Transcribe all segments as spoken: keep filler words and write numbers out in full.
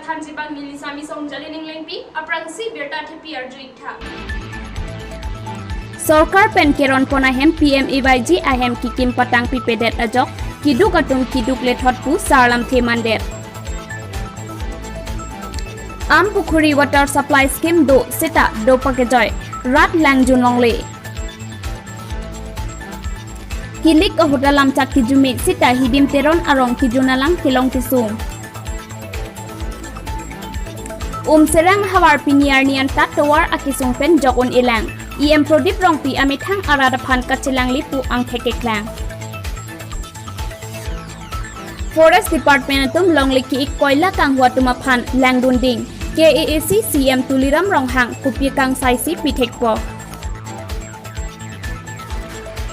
Thanji bang neli Sami Songjali Ninglengpi, aphrangsi birta thepi arju-ik tha. Sorkar pen keron pon ahem P M A Y G ahem kekim patangpi pedet ajok, keduk atum keduk lethot pu sarlamthe mandet. Ampukhuri water supply scheme do seta do pakejoi, rat langjun longle. Kilik ahut alamchak kijumi seta Hidim Teron arong kijun alang kelong kesung. Umserang havar pini arni anta tovar akesung pen jok un-elang. E M Prodip Rongpi amethang arat aphan kachelangli pu angthek keklang. Forest Department atum longle ki-ik koila kanghu atum aphan langdunding. K A A C C M Tuliram Ronghang kopi kangsaisi pithekpo.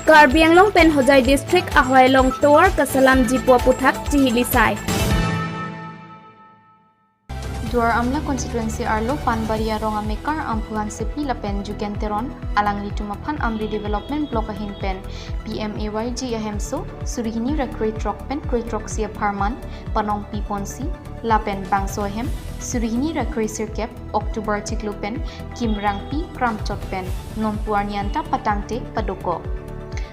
Karbi Anglong pen Hojai District ahoi along tovar kasalamjipo aputhak chihili sai. Duar Amla constituency arlo Panbari arong amekar Amphu Hansepi lapen Jugen Teron alanglitum aphan Amri Development Block ahin pen P M A Y G ahemso suri hini ra krethrok pen krethrok si apharman panongpi ponsi lapen bangso ahem suri hini ra kresirkep October chiklo pen kimrangpi kramchot pen nonpu arni anta patangte padokok.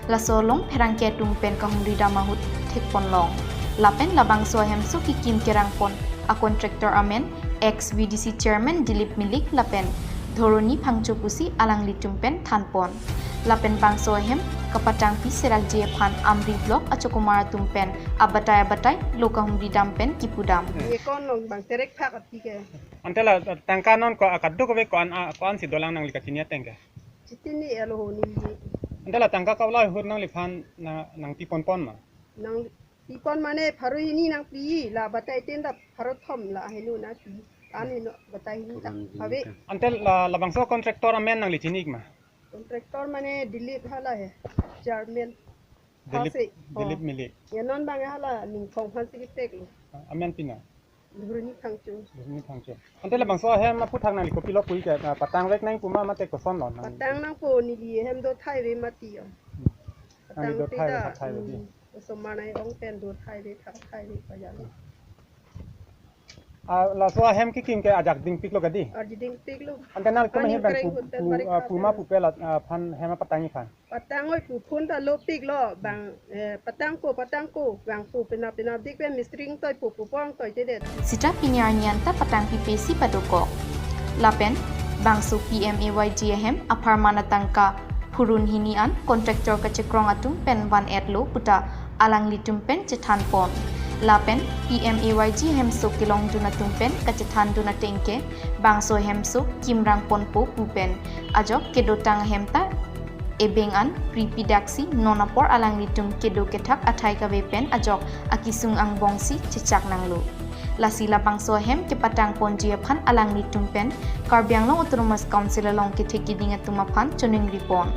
Laso along pherangke atum pen kahumri dam ahut thekpon long. Lapen labangso ahemso kekim kerang pon a contractor amen ex V D C chairman Dilip Milik lapen Dhoroni Phangcho pusi alanglitum pen thanpon. Lapen bangso ahem kapatangpi serakji aphan Amri Block achokomar atum pen abatai abatai lo kahumri dam pen kipudam. Ye kon long bang terek phak ati ke. Ante la tangka non ko akaduk ave ko-an a, ko-ansi dolang nangli kachini ateng ke. Chitini elo ho ningje. Ante la tangka kavla ahut nangliphan na, nangpi ponpon ma? Nangpi pon mane pharo hini nangpi, la batai ten ta pharo thom la heno nangpi. An heno batai hini ta ave. Ante la, labangso contractor amen nangli chini-ik ma? Contractor mane Dilip hala he, chairman. Dilip, Hase, Dilip oh. Milik. Ya non bang hala ningkhong phan si kitek lo. Amen pina? Dhoroni Phangcho. Dhoroni Phangcho. Ante labangso ahem aputhak nangli kopilo pu-ik ke, ah, patang vek nang pu ma mate koson lo nang? Patang nangpo neli ahem do thai ave mati yo. Hmm. Patang nangli do thai ave, tida, thai ave di. Hmm. Osomar nai ong pen do thai ave, thak thai ave pajalo. Ah, laso ahem kekim ke ajak dingpik lo ke di? Ajak dingpik lo. Ante nangtum ahin pen pu, pu, ah, pu ma pupe la, ah, aphan hem apatangji aphan? Patang oi pu phone ta lopik lo bang, eh, patangpo, patangpo, bang pu pina pina dik pen mistri ingtoi pu pu pong toi te det. Seta pini arni anta patangpi pesi padokok. Lapen bangso P M A Y G ahem apharman atangka phurun hini an contractor kachekrong atum pen van-et lo puta alanglitum pen chethanpon. Lapen P M A Y G ahemso kelongdun atum pen kachethandun ateng ke bangso ahemso kimrang ponpo pu pen ajok kedotang ahem ta ebeng an pripi daksi non apor alanglitum kedo kethak athai kave pen ajok akesung angbongsi chechak nanglo. Lasi labangso ahem kepatang ponji aphan alanglitum pen Karbi Anglong Autonomous Council along kethek keding atum aphan choningri pon.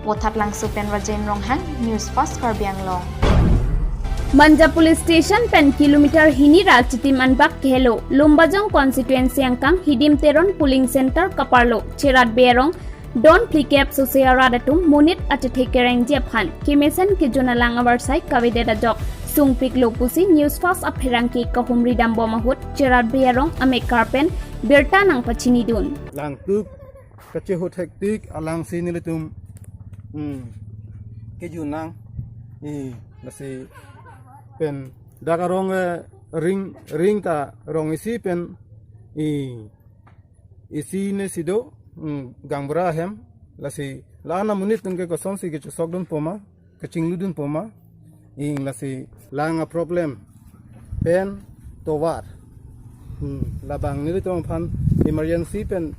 Vothatlangso pen Rajen Ronghang, News Fast Karbi Anglong. Manja Police Station pen kilometer hini ra chitim anbak kehelo, Lumbajong constituency angkang Hidim Teron polling center kaparlo, Cherat Bey arong, don phlikep sose arat atum monit achethe kerengji aphan kemesen kejun alang avarsai kavedet ajok sungpiklo pusi News Fast apherangke kahumri dambom ahut Cherat Bey arong amekar pen birta nangpachinidun. Langtuk kachehut hektik alangsi nelitum, hmm, kejun nang, i, lasi pen dak arong, eh, ring, ring ta rong isi pen, i, isi ne si do, mm, gaonbura ahem, lasi la-an amonit atum ke kosonsi kechosokdunpo ma, kachingludunpo ma, ing lasi lang aproblem pen tovar. Hmm, labang nelitum aphan emergency pen,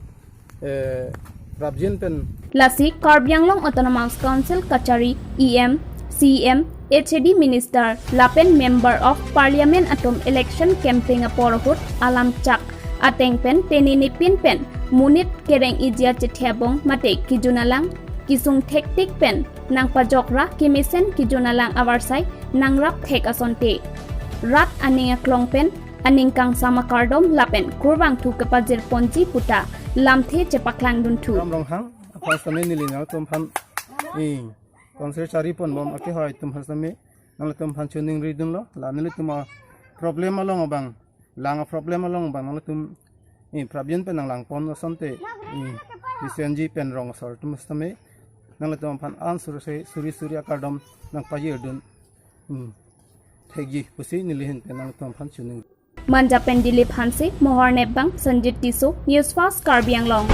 eh, rapjin pen. Lasi Karbi Anglong Autonomous Council kachari E M, C E M, H A D Minister lapen Member of Parliament atum election campaign apor ahut alamchak ateng pen tenenepin pen monit kereng-iji achethe abong mate kejun alang kesung thektik pen nangpajok ra kemesen kejun alang avarsai nangrap thek asonte rat aning aklong pen aning kangsam akardom lapen kurvangthu kepajir ponji puta lamthe chepaklangdunthu. Ram Ronghang aphan sitame neli nangtum aphan, i, council chari ponbom akehai atum aphan sitame nangtum aphan choningridunlo, la nelitum aproblem along abang Lang a-problem along abang nanglitum, eh, prapjin pen nanglang pon asonte, eh, C N G pen rong asor atum sitame nanglitum aphan an suri se, suri suri akardom nangpajirdun, hmm, thekji pusi nelihin pen nanglitum aphan choningri. Manja pen Dilip Hanse, Mohor Nepbang, Sanjit Tisso, News Fast Karbi Anglong.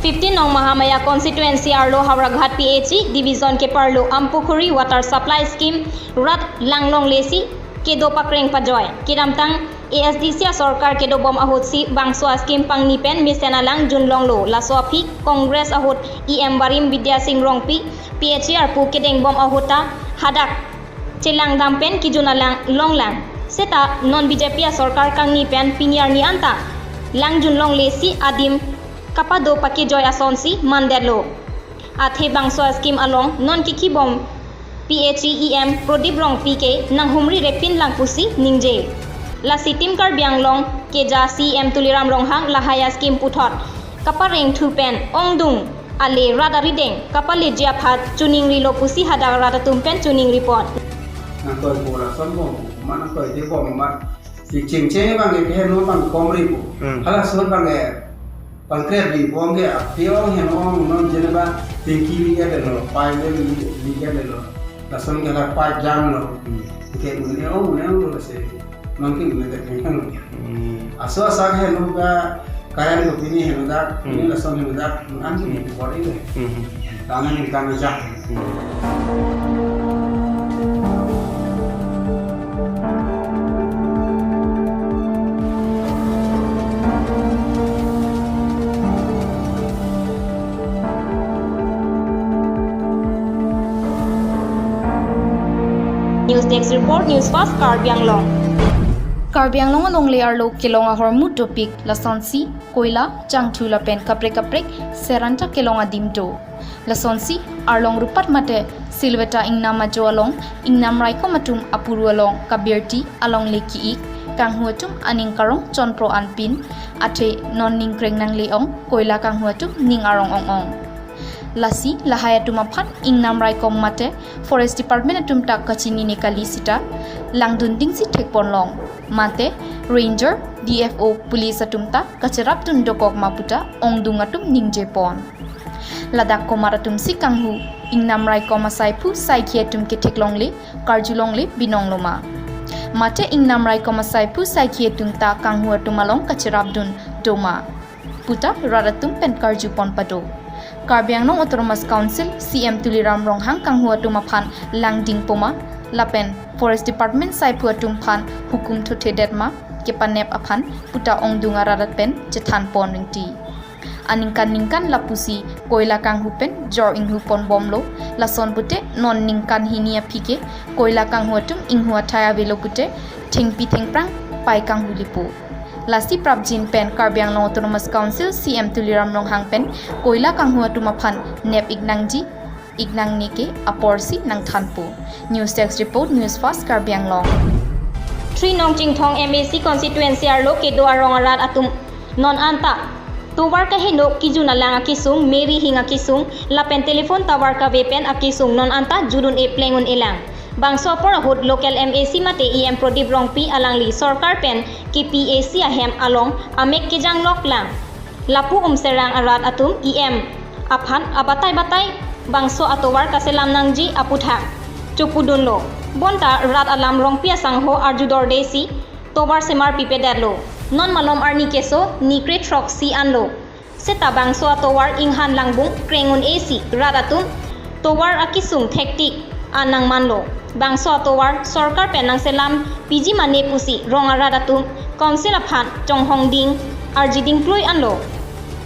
Fifteen nong Mahamaya constituency arlo Howraghat P H E division keparlo Ampukhuri water supply scheme rat langlonglesi kedo pakreng pajoi. Kedamtang A S D C asorkar kedobom ahutsi bangso a-scheme pangni pen mesen alang junlonglo. Laso aphi Congress ahut E M Barim Bidya Sing Rongpi P H E arpu kedengbom ahut ta hadak chelangdam pen kejun alang longlang. Seta non B J P asorkar kangni pen pini arni anta langjunlonglesi adim kapado pakejoi asonsi mandetlo. Athe bangso a-scheme along non kikibom P H E E M Prodip Rongpi ke nanghumri repin lang pusi ningje. Lasi Team Karbi Anglong keja C E M Tuliram Ronghang lahai a-scheme puthot kaparengthu pen ongdung ale rat arideng kapaleji aphan choningrilo pusi hadak rat atum pen choningripon. Nangtoi bola son bom, ma nangtoi de bom ma. Si chingcheng bang ke heno bang komri po. Hmm. Halason bang ke pangkrep di bom ke apiong heno non jeneba tingki liga delo, pai de liga delo. Lason ke la pai jam lo. Hmm. Ke une o une o lo se. Nangke une de kengkang. Hmm. Aso asak heno ka kayan ko pini heno dak, pini Hmm. lason heno dak, an Hmm. ko bor ini. Hmm. Tangan ini kami jah. Hmm. News Desk Report, News Fast, Karbi Anglong. Karbi Anglong alongle arlo kelong ahormu dopik lasonsi koila, changthu lapen kaprek kaprek seranta kelong adim do. Lasonsi arlong rupat mate Silveta ingnam ajo along ingnam raikom atum apuru along kabirti alongle ki-ik, kanghu atum aning karong chonpro anpin, athe non ningkreng nangle-ong, koila kanghu atum ning arong ong-ong. Lasi lahai atum aphan ingnam raikom mate Forest Department atum ta kachinine kali sita langdun dingsi thekponlong. Mate Ranger, D F O, Police atum ta kacherapdun dokok ma puta ongdung atum ningjepon. Ladak komat atumsi kanghu ingnam raikom asaiphu saikhi atum ketheklongle, karjulongle binongloma. Mate ingnam raikom asaiphu saikhi atum ta kanghu atum along kacherapdun doma puta rat atum pen karjupon pado. Karbi Anglong Autonomous Council C E M Tuliram Ronghang kanghu atum aphan langding poma lapen Forest Department saiphu atum aphan hukum thothe detma kepanep aphan puta ongdung arat pen chethanpon ringti. Aningkan ningkan lapusi koila kanghu pen jor inghupon bomlo, lason pute non ningkan hini aphi ke koila kanghu atum inghu athai avelo pute thengpi thengphrang pai kanghu lipo. Lasi prapjin pen Karbi Anglong Autonomous Council C E M Tuliram Ronghang pen koila kanghu atum aphan nep ik nangji ik nangne ke aporsi nangthanpo. News Desk Report, News Fast, Karbi Anglong. Three nong Chinthong M A C constituency arlo kedo arong arat atum non anta tovar kaheno kejun alang akesung, Mary Hing akesung lapen telephone tower kave pen akesung non anta judun-e pleng un-elang. Bangso apor ahut local M A C mate E M Prodip Rongpi alangli sorkar pen K P A C ahem along amek kejangloklang. Lapu Umserang arat atum E M aphan abatai batai bangso atovar kaselam nangji aputhak chopudunlo. Bonta rat alam Rongpi asangho arjudordesi tovar semar pipedetlo. Non malom arni keso ni kre throksi anlo. Seta bangso atovar inghan langbung kreng un-esi rat atum tovar akesung thektik an nangmanlo. Bangso atovar sorkar pen nangselam piji mane pusi rong arat atum council aphan chonghong ding arji dingklui anlo.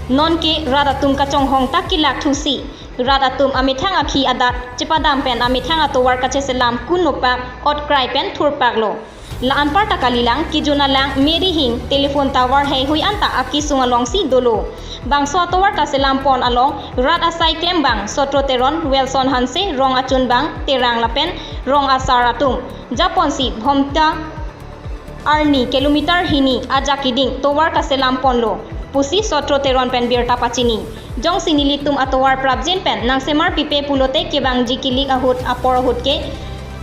Nonke rat atum kachonghong ta kelak thusi rat atum amethang akhi adat chepadam pen amethang atovar kacheselam kun nopak otkrai pen thurpaklo. La anparta kalilang kejun alang Mary Hing telephone tower heihui anta akesung alongsi dolo. Bangso atovar kaselampon along rat asai klembang Sotro Teron, Wilson Hanse, rong achunbang Terang lapen rong asar atum japonsi bhomta arni kilometer hini ajak keding tovar kaselamponlo pusi Sotro Teron pen birta pachini. Jongsi nelitum atovar prapjin pen nangsemar pipe pulote kevangji kilik ahut apor ahut ke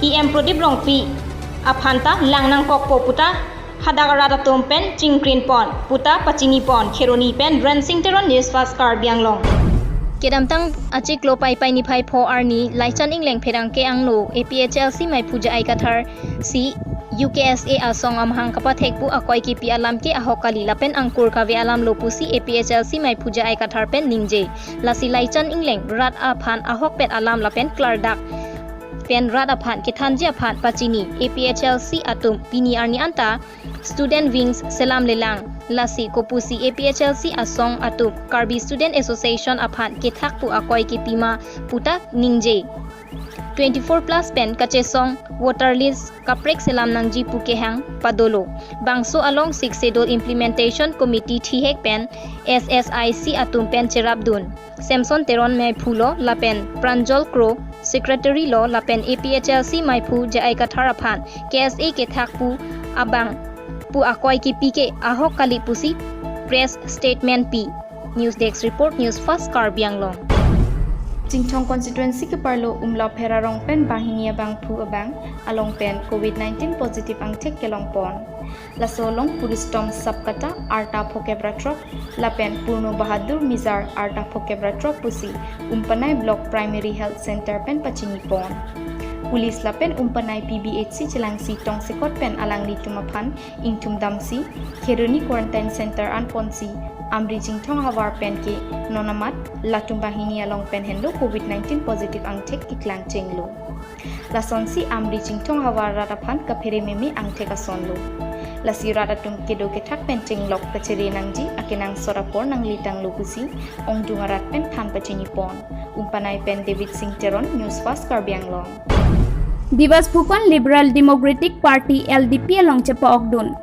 E M Prodip Rongpi aphanta lang nangkokpo puta Hadak arat atum pen chingkrin pon puta pachini pon. Kheroni pen Rensing Teron, News Fast Karbi Anglong. Kedamtang achiklo Paipai niphai pho arni Laichan Engleng pherangke angno A P H L C maiphu J I Kathar si U K S A asong amahang kapathek pu akoi kipi alam ke ahok kali lapen angkur kave alam lo pusi A P H L C maiphu J I Kathar pen ningje. Lasi Laichan Engleng rat aphan ahokpet alam lapen klardak pen rat aphan kethanji aphan pachini A P H L C atum pini arni anta student wings selam lelang. Lasi kopusi A P H L C asong atum Karbi Student Association aphan kethak pu akoi kipi ma puta ningje. Twenty-four plus pen kachesong voter list kaprek selam nangji pu kehang padolo. Bangso along Sixth Schedule Implementation Committee thihek pen S S I C atum pen cherapdun. Samson Teron maiphu lo lapen Pranjal Kro secretary lo lapen A P H L C maiphu J I Kathar aphan K S A kethak pu abang pu akoi kipi ke ahok kali pusi press statement pi. News Desk Report, News Fast Karbi Anglong. Chinthong constituency keparlo Umla Pherarong pen banghini abangphu abang along pen covid nineteen positive angthek kelong pon. Laso along Puri Stom Sapkata arta phokep ra throk lapen Purno Bahadur Mizar arta phokep ra throk pusi Umpanai Block Primary Health Center pen pachini pon. Police lapen Umpanai P B H C chelangsi tongsekot pen alanglitum aphan ingthum damsi Kheroni Quarantine Center an ponsi Amri Chinthong havar pen ke non amat latum banghini along pen henlo covid nineteen positive angthek keklang chenglo. Lasonsi Amri Chinthong havar rat aphan kaphere meme angthek ason lo. Lasi rat atum kedo kethak pen chenglok kachere nangji akenangsot apor nanglitang lo pusi ongdung arat pen than pachini pon. Umpanai pen David Singh Teron, News Fast Karbi Anglong. Diwas Phukon Liberal Democratic Party L D P along chepa-okdun.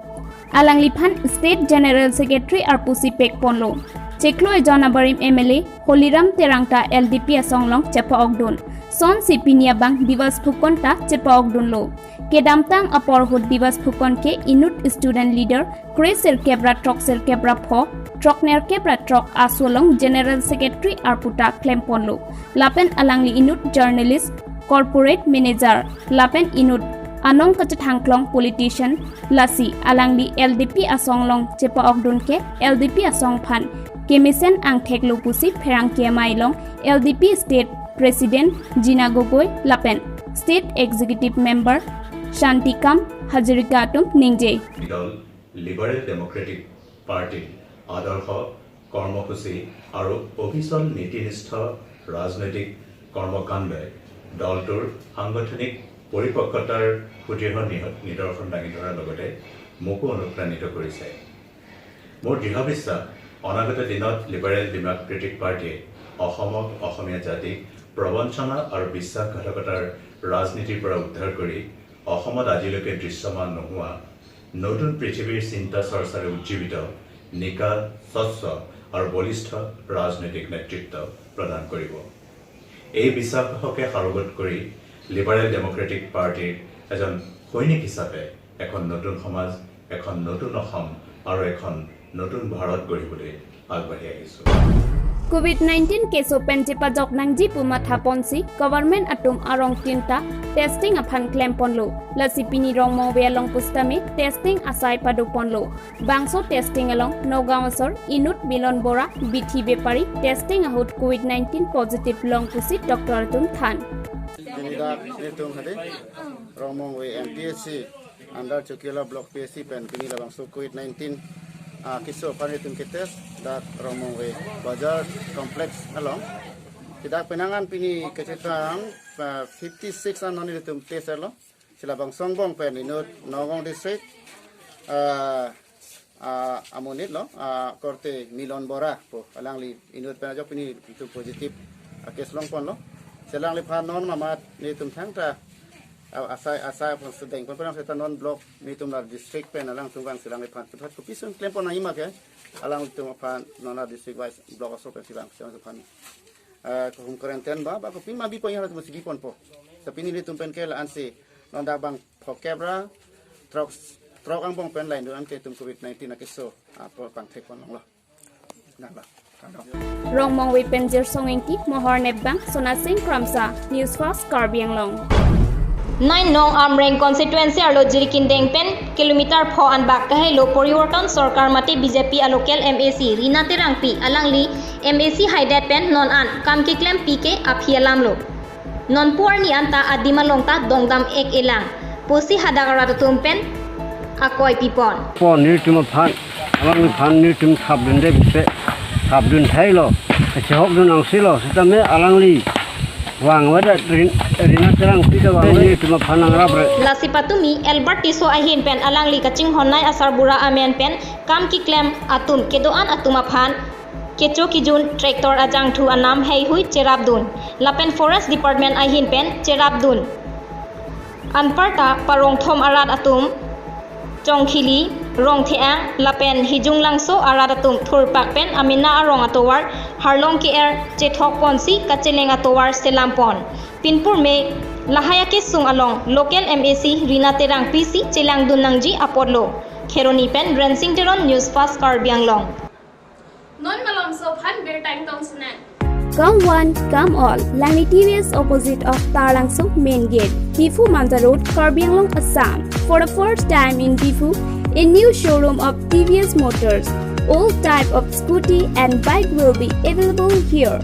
Alangliphan State General Secretary arpu si pek ponlo. Chiklo ejon abarim M L A Holiram Terang ta L D P asong along chepa-okdun. Sonsi pini abang Diwas Phukon ta chepa-okdunlo. Kedamtang apor ahut Diwas Phukon ke inut student leader kre sirkep ra throk sirkep ra pho, throk nerkep ra throk aso along General Secretary arpu ta klem ponlo. Lapen alangli inut journalist, corporate manager, lapen inut anong kachethangklong politician, lasi alangli L D P asong along chepa-okdun ke L D P asong aphan kemesen angthek lo pusi pherangke amei along L D P State President Jina Gogoi lapen State Executive Member Shantikam Hazarika atum ningje. দল liberal democratic পাৰ্টিৰ আদৰ্শ, কৰ্মসূচী আৰু অবিচল নীতিনিষ্ঠ ৰাজনৈতিক কৰ্মকাণ্ডই দলটোৰ সাংগঠনিক পৰিপক্কতাৰ সুদৃঢ় নিহ-, নিদৰ্শন দাঙি ধৰাৰ লগতে মোকো অনুপ্ৰাণিত কৰিছে। মোৰ দৃঢ় বিশ্বাস, অনাগত দিনত লিবাৰেল ডেমক্ৰেটিক পাৰ্টিয়ে অসমক, অসমীয়া জাতিক প্ৰবঞ্চনা আৰু বিশ্বাসঘাতকতাৰ ৰাজনীতিৰ পৰা উদ্ধাৰ কৰি অসমত আজিলৈকে দৃশ্যমান নোহোৱা নতুন পৃথিৱীৰ চিন্তা চৰ্চাৰে উজ্জীৱিত, নিকা, স্বচ্ছ আৰু বলিষ্ঠ ৰাজনৈতিক নেতৃত্ব প্ৰদান কৰিব। এই বিশ্বাসকে সাৰোগত কৰি লিবাৰেল ডেমক্ৰেটিক পাৰ্টিৰ এজন সৈনিক হিচাপে এখন নতুন সমাজ, এখন নতুন অসম আৰু এখন নতুন ভাৰত গঢ়িবলৈ আগবাঢ়ি আহিছো। Covid nineteen case pen chepajok nangji pu matha ponsi government atum arong tin ta testing aphan klem ponlo. Lasi pini Rongmongve along pusitame testing asai pado ponlo. Bangso testing along Nagaon asor inut Milon Bora, bithi bepari testing ahut covid nineteen positive long pusi doctor atum than. Pini dak netum hadi Rongmongve M P H C under Chokihola Block P H C pen pini labangso covid nineteen, ah, keso aphan netum ketest dak Rongmongve Bazar Complex along. Tidak penangan pini kecetang, ah, fifty six an non netum test lo. Si labangso angbong pen inut Nagaon district, ah, ah, amonit lo, ah, korte Milon Bora pu alangli inut pen ajok pini itum positive, ah, case long ponlo. Si alangliphan non mamat netum thangta, ah, asai, asai aphan sedeng pon pon seta non block netum la district pen alangtum vang si alangliphan puthot kopi ason klem pon nangji ma ke, alangtum aphan non la district wise block aso pen si vang si alangtum aphan, ah, home quarantine ba, ba kopi ma bi pon, ya, latum si bi ponpo. Tapi netum pen ke la-ansi non dak bang phokep ra throk, throk angbong pen lain do-an ke itum covid nineteen akeso, ah, pu pangthek pon longlo. Nanglo. Rongmongve pen Jirsong Engti, Mohor Nepbang, Sonasing Kramsa, News Fast Karbi Anglong. Nine nong Amreng constituency arlo Jirikindeng pen kilometer pho anbak kahelo Poriborton Sorkar mate B J P a local M A C Rina Terangpi, alangli M A C haidet pen non an kam keklem pike aphi alamlo. Nonpu arni anta adim along ta dongdam ek-e lang pusi hadak arat atum pen akoi pipon. Po nelitum aphan, alangliphan nelitum thapdunde bise, thapdun thailo, kachehokdun angsilo, sitame alangli vangvedet, Rin-, Rina Terangpi ta vangvedet, nelitum aphan nangrapre. Lasi patumi Albert Tisso ahin pen alangli kachinghonnei asarbura amen pen kam keklem atum kedo-an atum aphan kecho kejun tractor ajangthu anam heihui cherapdun lapen Forest Department ahin pen cherapdun. Anparta parongthom arat atum Chongkhili, Rongtheang lapen Hijunglangso arat atum thurpak pen amena arong atovar harlong ke-er chethok ponsi kacheleng atovar selam pon. Pinpur me lahai akesung along local M A C Rina Terangpi si chelangdun nangji apotlo. Kheroni pen Rensing Teron, News Fast Karbi Anglong. Non malomso aphan birta ingtong sinang. Come one, come all. Langni T V S opposite of Taralangso main gate, Diphu Manja Road, Karbi Anglong, Assam. For the first time in Diphu, a new showroom of T V S Motors. All type of scooty and bike will be available here,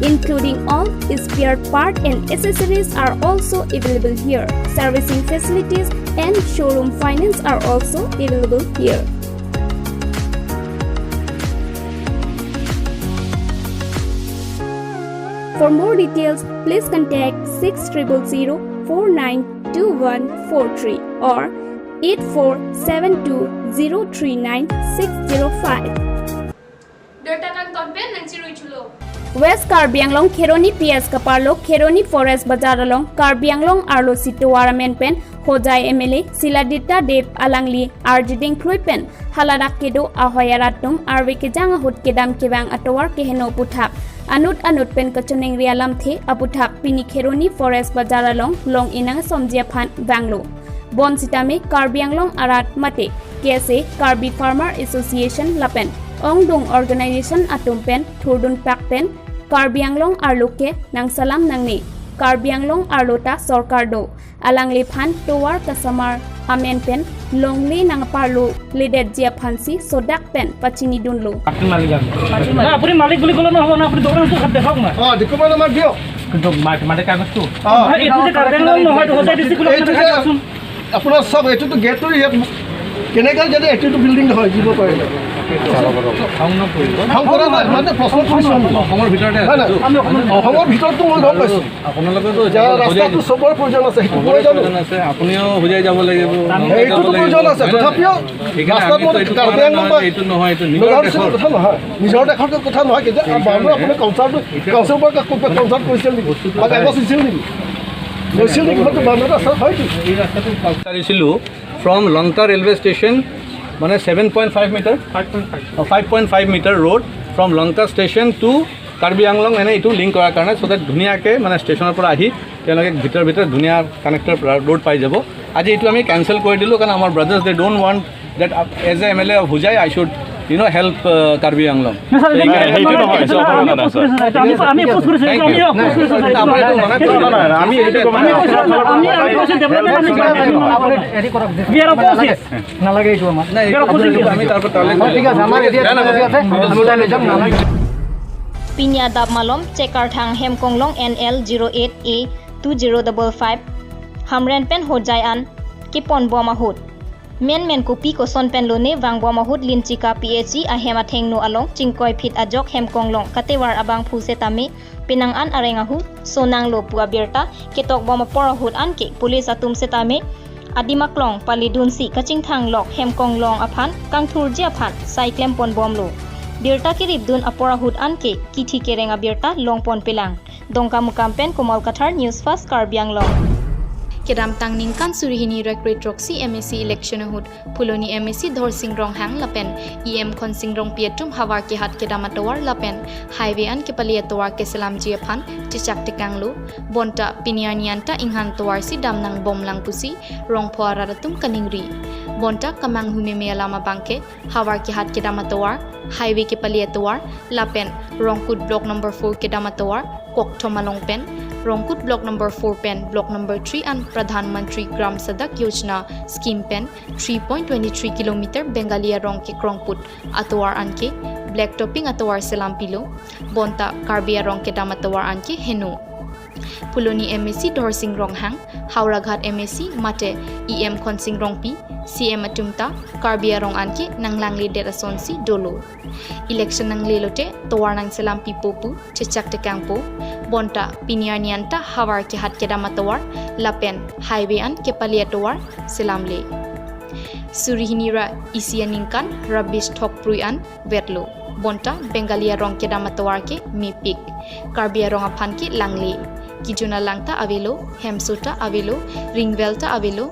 including all spare part and accessories are also available here. Servicing facilities and showroom finance are also available here. For more details, please contact six triple zero four nine two one four three or eight four seven two zero three nine six zero five. Birta kangton pen nangchirui thulo. West Karbi Anglong Kheroni P S kaparlo Kheroni Forest Bazar along Karbi Anglong arlosi tovar amen pen Hojai M L A Shiladitya Deb alangli arjiding khlui pen haladak kedo ahoi arat atum arve kejang ahut kedam kevang atovar keheno aputhak, anut anut pen kachiningri alamthe aputhak pini Kheroni Forest Bazar along long-e nang asomji aphan vanglo. Bonsitame Karbi Anglong arat mate K S A, Karbi Farmer Association lapen ongdung organization atum pen thurdunpak pen Karbi Anglong arlo ke nangsalam nangne. Karbi Anglong arlo ta sorkar do. Alangliphan tovar kasamar amen pen longle nangparlo ledetji aphansi sodak pen pachinidunlo. আপুনি মালিক আৰু। না, আপুনি মালিক বুলি ক'লে নহ'ব ন, আপুনি ডকুমেণ্টছটো দেখাওক না। অ, ডকুমেণ্ট আমাক দিয়ক। কিন্তু মা-, মালিক কাগজটো। অ। নহয়, এইটো যে কাৰ্বি আংলং নহয়, এইটো সদায় ডিষ্ট্ৰিক্ট এইটো যে আপোনাৰ চাওক, এইটোতো গেটটো ইয়াত কেনেকৈ যদি এইটোতো বিল্ডিং নহয়, দিব পাৰে। খং নকৰিব। খং কৰা নাই, মানে প্ৰশ্ন কৰিছোঁ আমি। অসমৰ ভিতৰতে নাই, নাই, আছে। অসমৰ ভিতৰতো মই গম পাইছোঁ। আপোনালোকেতো যে ৰাস্তাটো চবৰ প্ৰয়োজন আছে, সেইটো প্ৰয়োজন আছে, আপুনিও হোজাই যাব লাগিব, নগাঁও যাব এইটোতো লাগিব, প্ৰয়োজন আছে, হয় নে নাই? তথাপিও সেইকাৰণে ৰাস্তাটো আমিতো মানে এইটো কাৰ্বি কোৱা আংলং নাই, বা এইটো নহয়, এইটো নিজৰ নগাঁৱৰ দেশৰ। কথা নহয়, নিজৰ দেশৰ কথা নহয়, কিন্তু সেইকাৰণে বান্দৰ আপুনি কনচাৰ্ট, এতিয়া কাউন্সিলৰ পৰা কাকো কনচাৰ্ট কৰিছিল নেকি? বস্তুটো বা নাই। কাগজ দিছিল নেকি? গৈছিল নেকি? মইতো বান্দৰ ৰাস্তাত হয়তো। এই ৰাস্তাটো বিচাৰিছিলোঁ ফ্ৰম লংকা ৰেলৱে ষ্টেচন, মানে seven point five metre, five point five. অ, five point five metre road from Lanka station to Karbi Anglong, এনে এইটো লিংক কৰাৰ কাৰণে, চ' ডেট ধুনীয়াকৈ মানে ষ্টেচনৰ পৰা আহি তেওঁলোকে ভিতৰে ভিতৰে ধুনীয়া কানেক্টৰ ৰোড পাই যাব। আজি এইটো আমি কেঞ্চেল কৰি দিলোঁ, কাৰণ আমাৰ brothers, they don't want that, uh, as a M L A of Hojai, I should, you know, help, uh, Karbi Anglong। নহয়, ছাৰ, এইটো নাই, সেইটো নহয়, এইটো নহয়, নহয়, আমি ছাৰ, অপ'জ কৰিছোঁ, এইটো আমি, আমি অপ'জ কৰিছোঁ, এইটো আমি অপ'জ কৰিছোঁ, ছাৰ, এইটো নহয়। নহয়, নহয়, আমি এইটো আমি অপ'জ কৰিছোঁ, ছাৰ, আমি, আমি কৈছোঁ, ডেভেলপমেণ্ট আমি হেৰি কৰক, হেৰি কৰক। We are opposed। নালাগে এইটো আমাক। নাই, এইটো আপুনি আমি তাৰ পৰা তালৈ অ, ঠিক আছে, আমাৰ এতিয়া বেয়া নাপাব। ঠিক আছে, আমি তালৈ যাম, নালাগে। Pini adap malom Chekarthang Hemkonglong N L zero eight A two zero double five Hamren pen Hojai an keponbom ahut, menmen kopi koson pen lone vangbom ahut Linchika P H E ahem athengno along chingkoi phit ajok Hemkonglong katovar abangphu setame penang an areng ahut sonanglo pu abirta ketokbom apor ahut anke police atum setame adim aklong palidunsi kachingthanglok Hemkonglong aphan kangthurji aphan sai klemponbomlo. Birta keripdun apor ahut anke kithi kereng abirta longponpelang. Dongkamukam pen Komal Kathar, News Fast Karbi Anglong. Kedamtang ningkan suri hini ret kre throksi M A C election ahut Phuloni M A C Dorsing Ronghang lapen E M Khonsing Rongpi atum havar kehat kedam atovar lapen highway an kepali atovar keselamji aphan chechak tekanglo. Bonta pini arni anta inghan tovarsi dam nangbomlang pusi rongpho arat atum kaningri. Bonta kemanghu meme alam abangke havar kehat kedam atovar, highway kepali atovar, lapen Rongkut Block number four kedam atovar, kokthom along pen Rongkut Block number four pen Block number three an Pradhan Mantri Gram Sadak Yojana scheme pen three point twenty three kilometer Bengali arong kekrong put atovar anke black topping atovar selam pilo, bonta Karbi arong kedam atovar anke heno. Phuloni M A C Dorsing Ronghang, Howraghat M A C mate E M Khonsing Rongpi, C M atum ta Karbi arong anke nanglangledet asonsi dolo. Election nanglelote tovar nangselam pipo pu chechak tekangpo, bonta pini arni anta havar kehat kedam atovar lapen highway an kepali atovar selamle. Suri hini ra isi aningkan rubbish thokprui an vetlo, bonta Bengali arong kedam atovar ke mepik, Karbi arong aphan ke langle. Kijuna lang ta avelo, hemso ta avelo, ringvel ta avelo,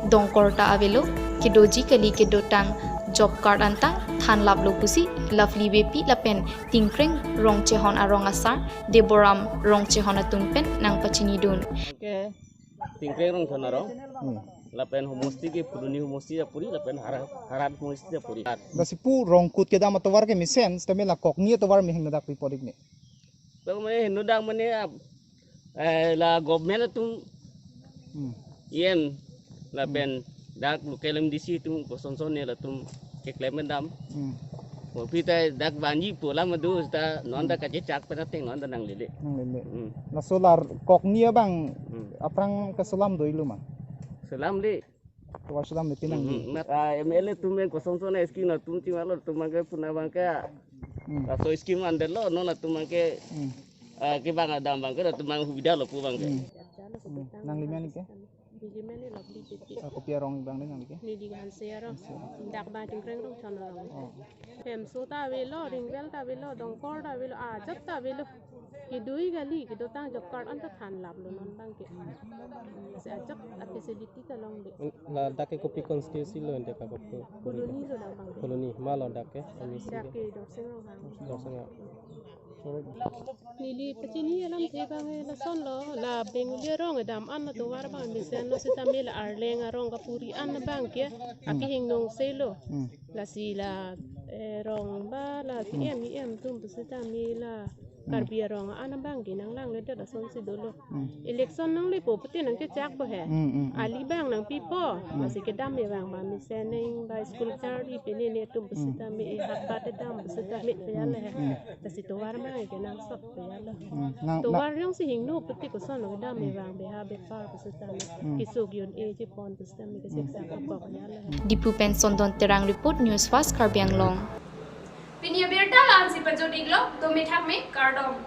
dongkor ta avelo, kedoji kali kedotang job card anta thanlaplo pusi Lovely Beypi lapen Tingkreng Rongchehon arong asar Deboram Rongchehon atum pen nangpachinidun. Ke Tingkreng Rongchehon arong. Hmm. Lapen homosti ke Phuloni homosti apuri, lapen Hara-, Harat homosti apuri. Lasi pu Rongkut kedam atovar ke mesen, sitame la kokni atovar me hingno dak pi podik ne. Lapen mane hingno dak mane, ah, eh, la government atum Hmm. E M lapen dak local M D C atum kosonson ne latum keklem dam. Hmm. Kopi ta dak vanji pu alam do ta non ta Hmm. kachechak pen ateng non ta nanglele. Nanglele. Hmm. Laso la kokni abang Hmm. aphrang keselam do-iklo ma? Selamle. Tovar selamle pinang Hmm, di. Mat, ah, M L A atum yang kosonson na scheme atum chimalo atum abang ke puna abang ke. Hmm. Laso scheme andetlo non atum abang ke. Hmm. Ah, kevang adam abang ke atum abang hubida lo pu abang ke. Hmm. Hmm. Nangli men ke? Neli men Lovely Beypi. Ah, kopi arong abang ne nangli ke? Neli Hanse arong. Hanse arong. Dak ba Tingkreng Rongchehon arong. Oh. Hemso ta avelo, ringvel ta avelo, dongkor ta avelo, ajat ta avelo. Kedoi kali, kedotang job card anta thanlaplo non abang ke. Si ajat a facility ta longle. Ladak ke kopi constituency lo ante ka kopi? Phuloni lo dak abang ke. Phuloni, ma lo dak ke, M A C Dak ke? Ke Dorsing Ronghang. Dorsing Ronghang. Neli pachini alamthe abang ke lasonlo, la Bengali arong kedam an atovar abang mesen lo sitame la Arleng arong kapuri an abang ke, Hmm. akehingno selo. Hmm. Lasi la, eh, rong ba la Hmm. C M, E M atum pusitame la Hmm. Karbi arong an abang ke nanglangledet asonsi dolo. Hmm. Election nanglepo pute nangkechakpo he. Hmm, hmm, hmm. Ali abang nangpipo. Hmm. Lasi kedam abang ba mesen neng ba school charli pene ne atum Hmm. pusitame, eh, habat kedam pusitame peyal he. Hmm. Lasi tovar abang ke nangsot peyal. Hmm. Nang, Tovar nang jongsi hingno pute koson kedam Hmm. abang beha bepar pusitame. Hmm. Keso gion e chepon pusitame kesek Hmm. sak apok peyal he. Diphu pen Sondon Terang report, News Fast Karbi Anglong. Pini abirta la-ansi pajut-iklo, dome thakme, kardom.